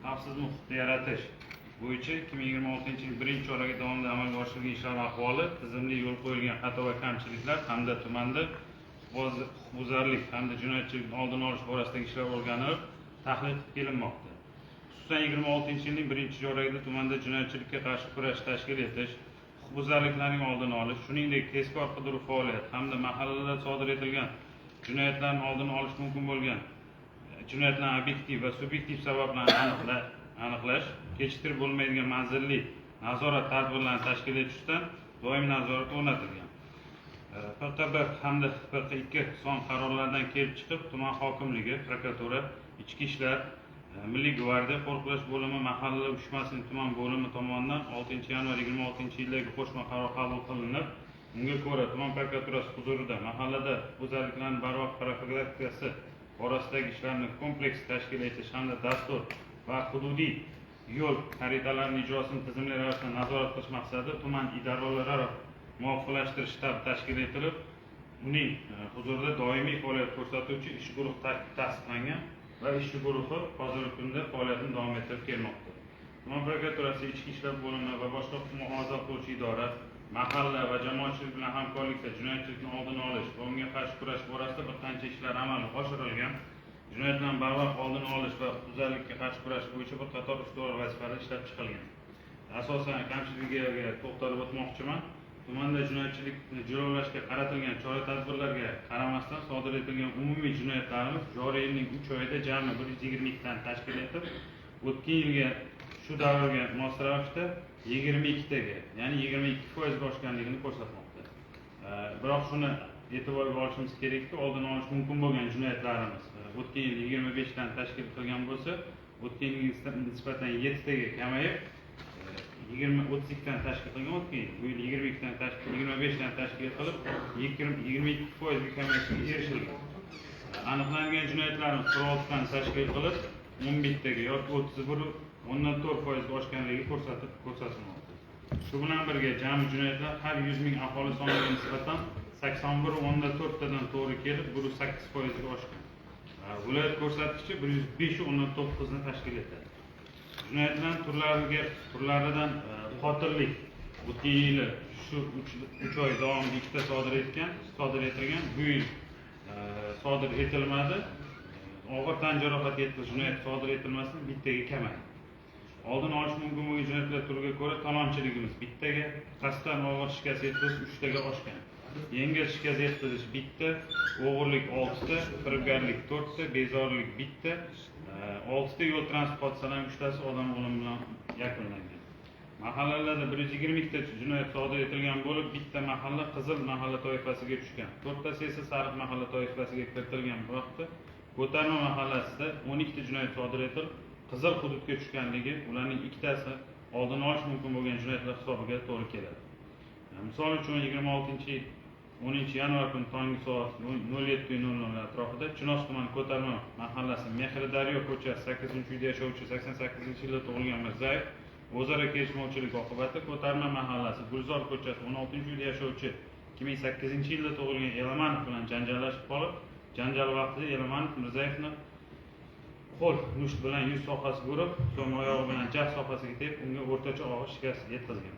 Xavfsiz muhitni yaratish bo'yicha 2026-yil birinchi choragi davomida amalga oshirilgan ishlar ahvoli, tizimli yo'l qo'yilgan xato va kamchiliklar hamda tumanda huquqbuzarlik hamda jinoyatchilikni oldini olish borasidagi ishlar o'rganilib, tahlil qilib kelinmoqda. Xususan, 26-yilning birinchi choragida tumanda jinoyatchilikka qarshi kurash tashkil etish, huquqbuzarliklarning oldini olish, shuningdek, tezkor qidiruv faoliyati hamda mahallalarda sodir etilgan jinoyatlarning oldini olish mumkin bo'lgan jinoyatlarning obyektiv va subyektiv sabablarini aniqlash, kechiktirib bo'lmaydigan manzilli nazorat tadbirlarini tashkil etishdan doimiy nazorat o'rnatilgan. PQ 1 hamda PQ 2 son qarorlaridan kelib chiqib, tuman hokimligi, prokuratura, ichki ishlar, Milliy gvardiya qo'riqlash bo'limi, mahallalar uyushmasining tuman bo'limi tomonidan 6 yanvar 26-yildagi qo'shma qaror qabul qilinib, unga ko'ra tuman prokuraturasi huzurida mahallada huquqbuzarliklarni barvaqt profilaktikasi borasidagi ishlarni kompleks tashkil etish hamda dastur va hududiy yo'l xaritalarining ijrosini tizimli ravishda nazorat qilish maqsadida tuman idoralararo muvofiqlashtirish shtabi tashkil etilib, uning huzurida doimiy faoliyat ko'rsatuvchi ish guruhi tasdiqlangan va ishchi guruhi hozirgi kunda faoliyatini davom ettirib kelmoqda. Tuman prokuraturasi, ichki ishlar bo'limi va boshqa huquq muhofaza qiluvchi idora, mahalla va jamoatchilik bilan hamkorlikda jinoyatchilikni oldini olish va unga qarshi kurash borasida bir qancha ishlar amalga oshirilgan. Jinoyatlarni barvaqt oldini olish va huquqbuzarlikka qarshi kurash bo'yicha bir qator ustuvor vazifalar ishlab chiqilgan. Asosan kamchiliklarga to'xtalib o'tmoqchiman. Tumanda jinoyatchilikni jilovlashga qaratilgan chora tadbirlarga qaramasdan, sodir etilgan umumiy jinoyatlarimiz joriy yilning 3 oyida jami 122tani tashkil etib, o'tgan yilga shu davrga mos ravishda 22taga, ya'ni 22%ga oshganligini ko'rsatmoqda. Biroq shuni e'tiborga olishimiz kerakki, oldini olish mumkin bo'lgan jinoyatlarimiz o'tgan yil 25tani tashkil qilgan bo'lsa, o'tgan yilga nisbatan yettitaga kamayib, 32tani tashkil qilgan o'tgan yil, bu yil 22tani tashkil, 25tani tashkil qilib, 22%ga kamayishga erishilgan. Aniqlangan jinoyatlarimiz 46tani tashkil qilib, 11taga yoki 31,4%ga oshganligi ko'rsatilmoqda. Shu bilan birga jami jinoyatlar har 100 000 aholi soniga nisbatan 81,4tadan to'g'ri kelib, 108%ga oshgan. Viloyat ko'rsatkichi 105,9ni tashkil etadi. Jinoyatlar turlaridan qotillik o'tgan yili shu 3 oy davomida ikkita sodir etilgan, bu yil sodir etilmadi. Og'ir tan jarohati yetkazish jinoyati sodir etilmasdan bittaga kamaydi. Oldini olish mumkin bo'lgan jinoyatlar turiga ko'ra talonchiligimiz bittaga, qasddan og'ir shikast yetkazish uchtaga oshgan. Yengil shikast yetkazish bitta, o'g'irlik oltita, firibgarlik to'rtta, bezorilik bitta, oltita yo'l transport hodisalarining uchtasi odam o'limi bilan yakunlangan. Mahallalarda 122ta jinoyat sodir etilgan bo'lib, bitta mahalla qizil mahalla toifasiga tushgan. To'rttasi esa sariq mahalla toifasiga kiritilgan vaqtda Ko'tarma mahallasida 12ta jinoyat sodir etilib, qizil hududga tushganligi, ularning ikkitasi oldini olish mumkin bo'lgan jinoyatlar hisobiga to'g'ri keladi. Misol uchun, 26 10 yanvar kuni tongi soat 07:00 atrofida Chinoz tumani Ko'tarma mahallasi Mehridaryo ko'chasi 8-uyda yashovchi 88-yilda tug'ilgan Mirzayev o'zaro kelishmovchilik oqibatida Ko'tarma mahallasi Gulzor ko'chasi 16-uyda yashovchi 2008-yilda tug'ilgan Elamanov bilan janjallashib qolib, janjal vaqtida Elamanov Mirzayevni qo'l musht bilan yuz sohasiga urib, so'ng oyog'i bilan jag' sohasiga tepib, unga o'rtacha og'ir shikast yetkazgan.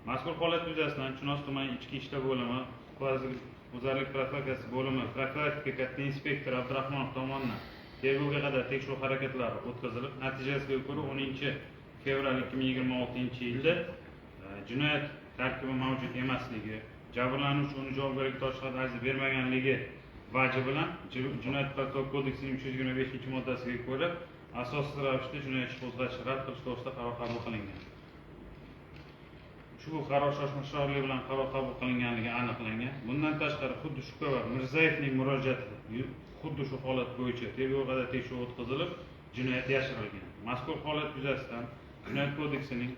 Mazkur holat yuzasidan Chinoz tumani ichki ishlar bo'limi huquqbuzarlik profilaktikasi bo'limi profilaktika katta inspektori Abdurahmonov tomonidan tergovga qadar tekshiruv harakatlari o'tkazilib, natijasiga ko'ra 10 fevral 2026-yilda jinoyat tarkibi mavjud emasligi, jabrlanuvchi uni javobgarlikka tortish haqida ariza bermaganligi vaji bilan Jinoyat protsessual kodeksining 325-moddasiga ko'ra asossiz ravishda jinoyat ishi qo'zg'atishni rad qilish to'g'risida qaror qabul qilingan. Ushbu qaror shoshma-shosharlik bilan qaror qabul qilinganligi aniqlangan. Bundan tashqari, xuddi shu kabi Mirzayevning murojaati xuddi shu holat bo'yicha tergovga qadar tekshiruv o'tkazilib, jinoyat yashirilgan. Mazkur holat yuzasidan Jinoyat kodeksining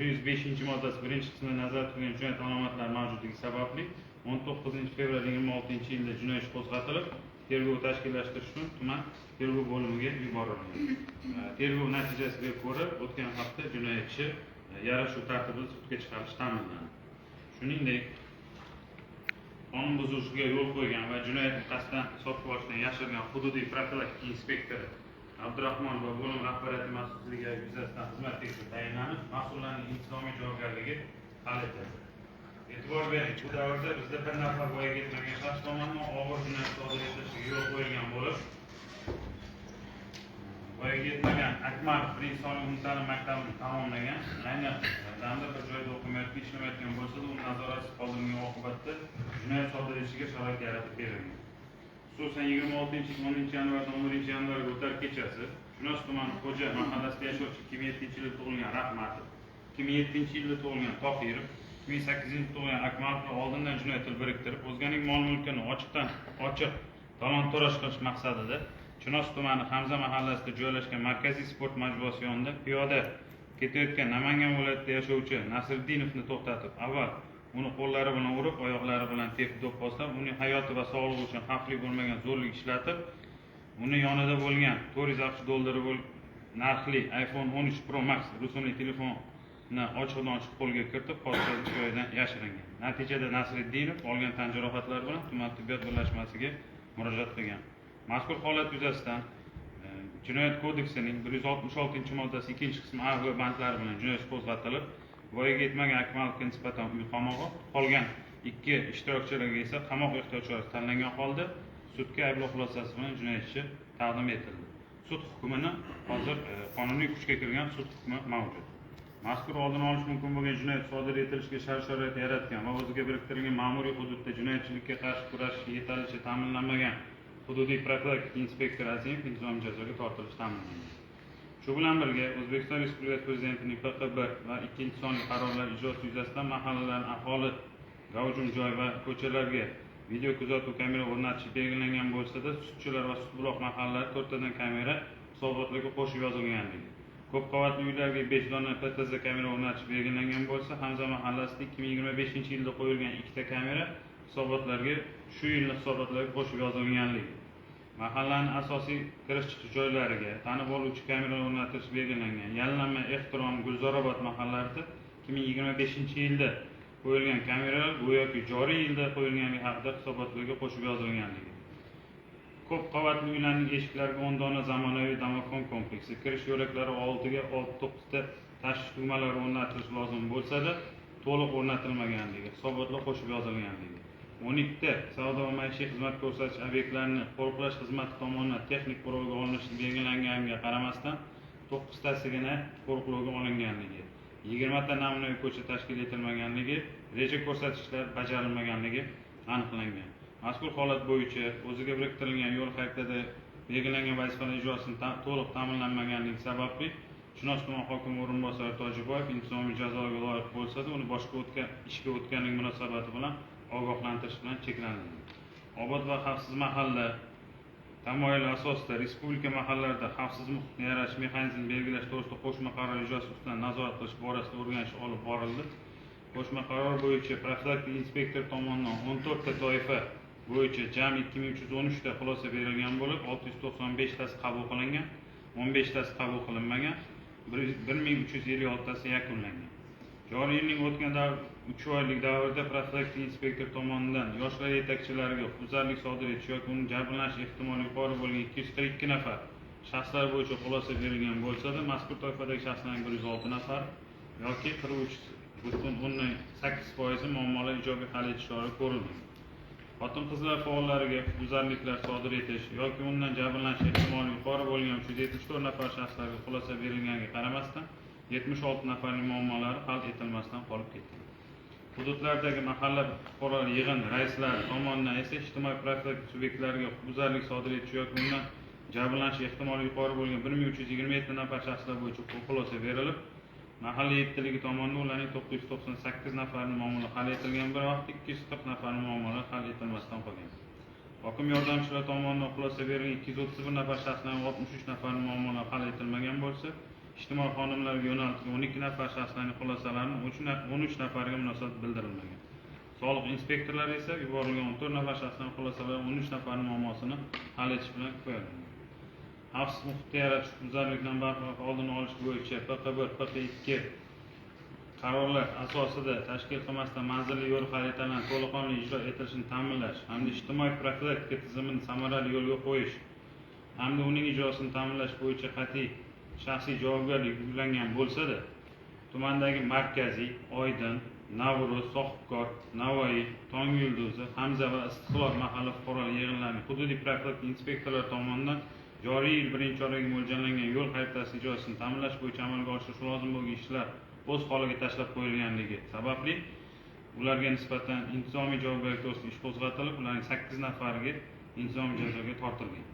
105-moddasi birinchi qismida nazarda tutilgan jinoyat alomatlari mavjudligi sababli 19 fevral 26-yilda jinoyat ishi qo'zg'atilib, tergov tashkillashtirish uchun tuman tergov bo'limiga yuborilgan. Tergov natijasiga ko'ra o'tgan hafta jinoyatchi yarashuv tartibida sudga chiqarish ta'minlandi. Shuningdek, qonun buzishiga yo'l qo'ygan va jinoyatni qasddan hisobga olishdan yashirgan hududiy profilaktika inspektori Abdurahmon va bo'lim rahbariyati mas'ulligi yuzasidan xizmat tekshiruvi tayinlanib, mas'ullarning intizomiy javobgarligi hal etildi. E'tibor bering, bu davrda bizda bir nafar voyaga yetmagan shaxs tomonidan og'ir jinoyat sodir etilishiga yo'l qo'yilgan bo'lib, voyaga yetmagan Akmalov birinchi sonli umumta'lim maktabini tamomlagan, ayni damda bir joyda o'qimayotgan, ishlamayotgan bo'lsa-da, uni nazoratsiz qoldirilgan oqibatda jinoyat sodir etishiga sharoit yaratib berilgan. Xususan, 26-10 yanvardan 11 yanvarga o'tar kechasi Chinoz tumani Xo'ja mahallasida yashovchi 2007-yilda tug'ilgan Rahmatov, 2007-yilda tug'ilgan Tohirov, 2008-yilda tug'ilgan Akmalovni oldindan jinoyat til biriktirib, o'zganing mol mulkini ochiqdan ochiq talon toroj qilish maqsadida Chinoz tumani Hamza mahallasida joylashgan markaziy sport majmuasi yonida piyoda ketayotgan Namangan viloyatida yashovchi Nasriddinovni to'xtatib, avval uni qo'llari bilan urib, oyoqlari bilan tepib do'pposlab, uning hayoti va sog'lig'i uchun xavfli bo'lmagan zo'rlik ishlatib, uni yonida bo'lgan 400 AQSh dollari narxli iPhone 13 Pro Max rusumli telefonni ochiqdan ochiq qo'lga kiritib, hodisa joyidan yashiringan. Natijada Nasriddinov olgan tan jarohatlari bilan tuman tibbiyot birlashmasiga murojaat qilgan. Mazkur holat yuzasidan Jinoyat kodeksining 166-moddasi ikkinchi qismi a va bandlari bilan jinoyat ishi qo'zg'atilib, voyaga yetmagan Akmalovga nisbatan uy qamog'i, qolgan ikki ishtirokchilarga esa qamoq ehtiyot chorasi tanlangan holda sudga ayblov xulosasi bilan jinoyat ishi taqdim etildi. Sud hukmini hozir qonuniy kuchga kirgan sud hukmi mavjud. Mazkur oldini olish mumkin bo'lgan jinoyat sodir etilishiga shart sharoit yaratgan va o'ziga biriktirilgan ma'muriy hududda jinoyatchilikka qarshi kurashish yetarlicha ta'minlanmagan hududiy profilaktika inspektori Azimov intizomiy jazoga tortilishi ta'minlangan. Shu bilan birga, O'zbekiston Respublikasi Prezidentining PQ 1 va ikkinchi sonli qarorlari ijrosi yuzasidan mahallalar aholi gavjum joy va ko'chalarga video kuzatuv kamera o'rnatish belgilangan bo'lsa-da, Sutchilar va Sutbuloq mahallalarida to'rttadan kamera hisobotlarga qo'shib yozilganligi, ko'p qavatli uylarga 5 dona PTZ kamera o'rnatish belgilangan bo'lsa, Hamza mahallasida 2025-yilda qo'yilgan ikkita kamera hisobotlarga shu yilni hisobotlarga qo'shib yozilganligi, mahallani asosiy kirish chiqish joylariga tanib oluvchi kameralar o'rnatilishi belgilangan Yallanma, Ehtirom, Gulzorobod mahallalarida 2025-yilda qo'yilgan kameralar go'yoki joriy yilda qo'yilganligi haqida hisobotlarga qo'shib yozilganligi, ko'p qavatli uylarning eshiklariga 10 dona zamonaviy domofon kompleksi, kirish yo'laklari oldiga olti to'qqizta tashish tugmalari o'rnatilishi lozim bo'lsa-da, to'liq o'rnatilmaganligi hisobotlar qo'shib yozilganligi, 12ta savdo va maishiy xizmat ko'rsatish obyektlarini qo'riqlash xizmati tomonidan texnik qo'riqlovga olinishi belgilanganiga qaramasdan, to'qqiztasigina qo'riqlovga olinganligi, 20ta namunaviy ko'cha tashkil etilmaganligi, reja ko'rsatkichlar bajarilmaganligi aniqlangan. Mazkur holat bo'yicha o'ziga biriktirilgan yo'l xaritada belgilangan vazifalar ijrosini to'liq ta'minlanmaganligi sababli Chinoz tuman hokimi o'rinbosari Tojiboyev intizomiy jazoga loyiq bo'lsa-da, uni boshqa o'tgan ishga o'tganligi munosabati bilan ogohlantirish bilan cheklanildi. Obod va xavfsiz mahalla tamoyili asosida respublika mahallalarida xavfsiz muhitni yaratish mexanizmini belgilash to'g'risida qo'shma qaror ijrosi ustidan nazorat qilish borasida o'rganish olib borildi. Qo'shma qaror bo'yicha profilaktika inspektori tomonidan 14ta toifa bo'yicha jami 2313ta xulosa berilgan bo'lib, 695tasi qabul qilingan, 15tasi qabul qilinmagan, 1356tasi yakunlangan. Joriy yilning o'tgan 3 oylik davrida profilaktika inspektori tomonidan yoshlar yetakchilariga huquqbuzarlik sodir etish yoki uning jabrlanish ehtimoli yuqori bo'lgan 242 nafar shaxslar bo'yicha xulosa berilgan bo'lsa-da, mazkur toifadagi shaxslarning 106 nafar yoki 43,8% muammolar ijobiy hal etish choralari ko'rilmagan. Xotin qizlar faollariga huquqbuzarliklar sodir etish yoki undan jabrlanish ehtimoli yuqori bo'lgan 374 nafar shaxslarga xulosa berilganiga qaramasdan, 76 nafarning muammolari hal etilmasdan qolib ketgan. Hududlardagi mahalla fuqarolar yig'in raislari tomonidan esa ijtimoiy profilaktika subyektlariga huquqbuzarlik sodir etish yoki undan jabrlanish ehtimoli yuqori bo'lgan 1327 nafar shaxslar bo'yicha xulosa berilib, mahalla yettiligi tomonidan ularning 998 nafarini muammolari hal etilgan bir vaqtda, 240 nafarning muammolari hal etilmasdan qolgan. Hokim yordamchilari tomonidan xulosa berilgan 231 nafar shaxslarning 63 nafarini muammolari hal etilmagan bo'lsa, ijtimoiy xodimlarga yo'naltirilgan 12 nafar shaxslarning xulosalarini 13 nafariga munosabat bildirilmagan. Soliq inspektorlari esa yuborilgan 14 nafar shaxslarning xulosalari 13 nafarning muammosini hal etish bilan kifoyalangan. Xavfsiz muhitni yaratish, huquqbuzarlikdan bartaraf oldini olish bo'yicha PQ 1, PQ 2 qarorlar asosida tashkil qilmasdan manzilli yo'l xaritalarini to'laqonli ijro etilishini ta'minlash hamda ijtimoiy profilaktika tizimini samarali yo'lga qo'yish hamda uning ijrosini ta'minlash bo'yicha qat'iy shaxsiy javobgarlik yuklangan bo'lsa-da, tumandagi Markaziy, Oydin, Navro'z, Sohibkor, Navoiy, Tong yulduzi, Hamza va Istiqlol mahalla fuqarolar yig'inlarining hududiy profilaktika inspektorlari tomonidan joriy yil birinchi choragiga mo'ljallangan yo'l xaritasi ijrosini ta'minlash bo'yicha amalga oshirish lozim bo'lgan ishlar o'z holiga tashlab qo'yilganligi sababli ularga nisbatan intizomiy javobgarlik to'g'risida ish qo'zg'atilib, ularning 8 nafariga intizomiy jazoga tortilgan.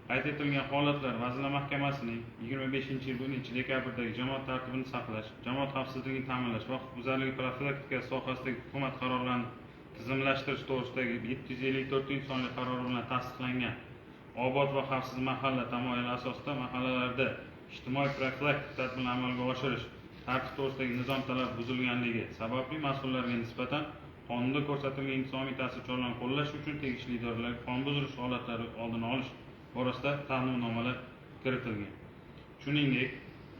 Qayd etilgan holatlar Vazirlar Mahkamasining 25-yil 1-dekabrdagi jamoat tartibini saqlash, jamoat xavfsizligini ta'minlash va huquqbuzarlik profilaktikasi sohasidagi hukumat qarorlarini tizimlashtirish to'g'risidagi 754-sonli qarori bilan tasdiqlangan obod va xavfsiz mahalla tamoyili asosida mahallalarda ijtimoiy profilaktik tadbirlarni amalga oshirish tartib to'g'risidagi nizom talabi buzilganligi sababli mas'ullarga nisbatan qonunda ko'rsatilgan intizomiy ta'sir choralarini qo'llash uchun tegishli idoralarga qonun buzilish holatlari oldini olish borasida ta'limnomalar kiritilgan. Shuningdek,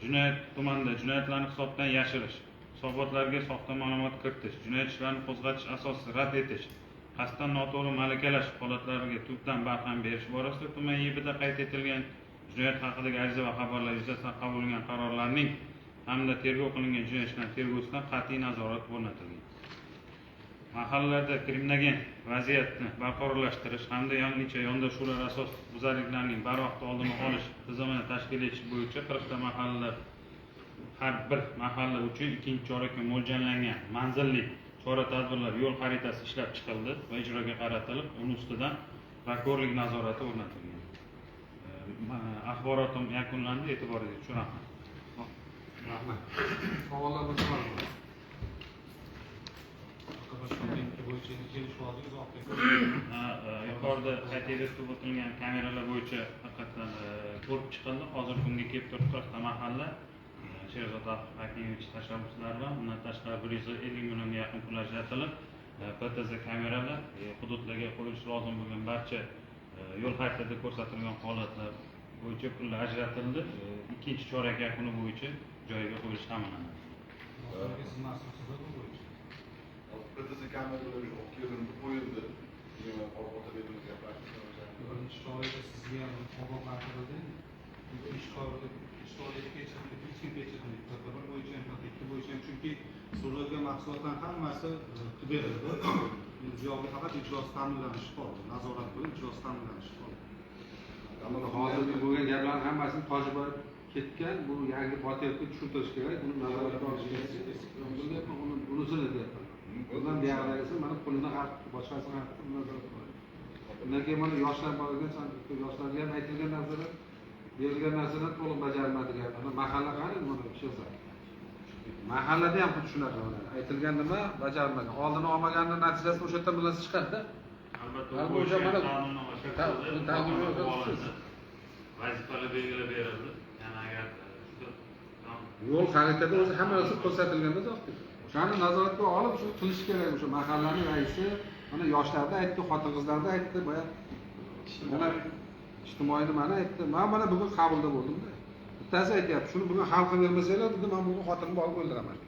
jinoyat tumanda jinoyatlarni hisobdan yashirish, hisobotlarga soxta ma'lumot kiritish, jinoyat ishlarini qo'zg'atish asossiz rad etish, qasddan noto'g'ri malakalash holatlariga tubdan barham berish borasida tuman YBda qayd etilgan jinoyat haqidagi ariza va xabarlar yuzasidan qabul qilingan qarorlarning hamda tergov qilingan jinoyat ishlarining tergovsidan qat'iy nazorat o'rnatilgan. Mahallalarda kriminogen vaziyatni barqarorlashtirish hamda yangicha yondashuvlar asosida huquqbuzarliklarning barvaqt oldini olish tizimini tashkil etish bo'yicha 40 ta mahallalar har bir mahalla uchun ikkinchi chorakka mo'ljallangan manzilli chora tadbirlar yo'l xaritasi ishlab chiqildi va ijroga qaratilib, uni ustidan prokurorlik nazorati o'rnatilgan. Axborotim yakunlandi, e'tiboringiz uchun rahmat. Rahmat. Savollar bo'lsa marhamat. Bo'yicha kelishib oldik, Yuqorida qayd etib o'tilgan kameralar bo'yicha haqiqatdan ko'rib chiqildi. Hozir kunga kelib turib 40 ta mahalla Sherzod Hakimovich tashabbuslari bilan, undan tashqari 150 millionga yaqin pul ajratilib, PTZ kameralar hududlarga qo'yilishi lozim bo'lgan barcha yo'l xaritada ko'rsatilgan holatlar bo'yicha pullar ajratildi. Ikkinchi chorak yakuni bo'yicha joyiga qo'yilishi ta'minlanadi. Siz mas'ulsiz bu bo'yicha. PTZ kameralar olib kelindi, qo'yildi. Birinchi chorakda sizga ham ogohlantirildi. Ikkinchi chorakda kechirildi, hech kim kechirmaydi. PT1 bo'yicha ham, PT2 bo'yicha ham, chunki so'ralgan mahsulotlarning hammasi qilib berildi. Endi bu yoqda faqat ijrosi ta'minlanishi qoldi. Nazorat qo'yib ijrosi ta'minlanishi qoldi. Hozirgi bo'lgan gaplarning hammasini Tojiboy ketgan, bu yangi Botirovga tushuntirish kerak, buni nazoratga olish kerak. Deyapman, uni bunisini deyapman. Bundan buyog'idagisi mana pulini haq, boshqasini haq nazorat qiladi. Undan keyin mana yoshlar bor ekan, yoshlarga ham aytilgan narsalar, berilgan narsalar to'liq bajarilmadi gap. Mana mahalla qani mana Sherzod. Mahallada ham xuddi shunaqa mana aytilgan nima bajarilmagan. Oldini olmaganning natijasida o'sha yerdan bilasi chiqadi-da. Albatta, bu bu o'sha mana ta'minlama vazifalar belgilab berildi. Ya'ni agar yo'l xaritada o'zi hamma narsa ko'rsatilganda zohid. O'shani nazoratga olib shu qilish kerak. O'sha mahallaning raisi mana yoshlarni aytdi, xotin-qizlarni aytdi, boya mana ijtimoiy nimani aytdi. Men mana bugun qabulda bo'ldim-da. Bittasi aytyapti, shuni bugun hal qilib bermasanglar, dedi, men bugun xotinimni olib o'ldiraman.